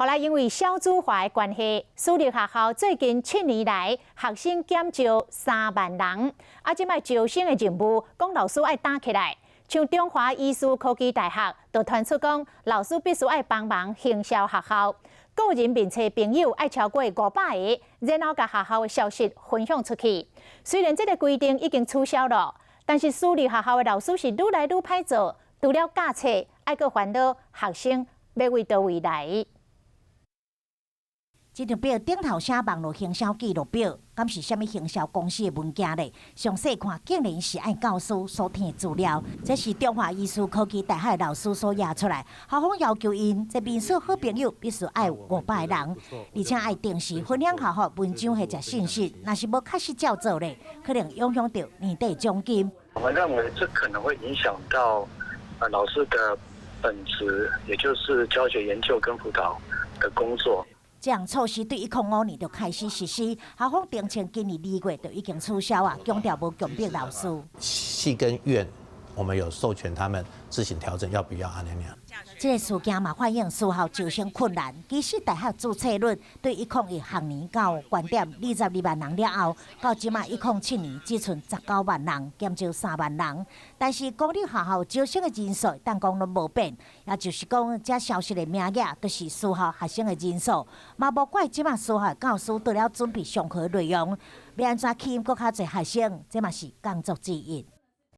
予來因為少子化的關係，私立學校最近7年來學生減少3萬人。啊，這擺招生的任務，講老師愛擔起來。像中華醫事科技大學就傳出講，老師必須愛幫忙行銷學校，個人面冊朋友愛超過500個，然後共學校的消息分享出去。雖然這个規定已經取消了，但是私立學校的老師是愈來愈歹做，除了教冊，愛閣煩惱學生欲佇佗位來。這張表頂頭寫網路行銷記錄表，敢是啥物行銷公司的文件咧？詳細看，竟然是按教師所填的資料。這是中華醫事科技大學老師所印出來，校方要求𪜶這面書好朋友必須愛500人，而且愛定時分享學校文章或者信息，若是無確實照做咧，可能影響著年底獎金。我們認為這可能會影響到老師的本職，也就是教學研究跟輔導的工作。這項措施對105年就開始實施，校方澄清今年2月就已經取消啊，強調無強迫老師。系跟院，我們有授權他們自行調整，要不要按呢樣。這个事件嘛，反映私校招生困難。其實大學註冊率對101學年到懸點22萬人了後，到這擺107年只賰19萬人，減少3萬人。但是公立學校招生的人數，當講攏無變，也就是講，這消失的名額，就是私校學生的人數。嘛無怪這擺私校教師除了準備上課內容，欲按怎吸引閣較濟學生，這嘛是工作之一。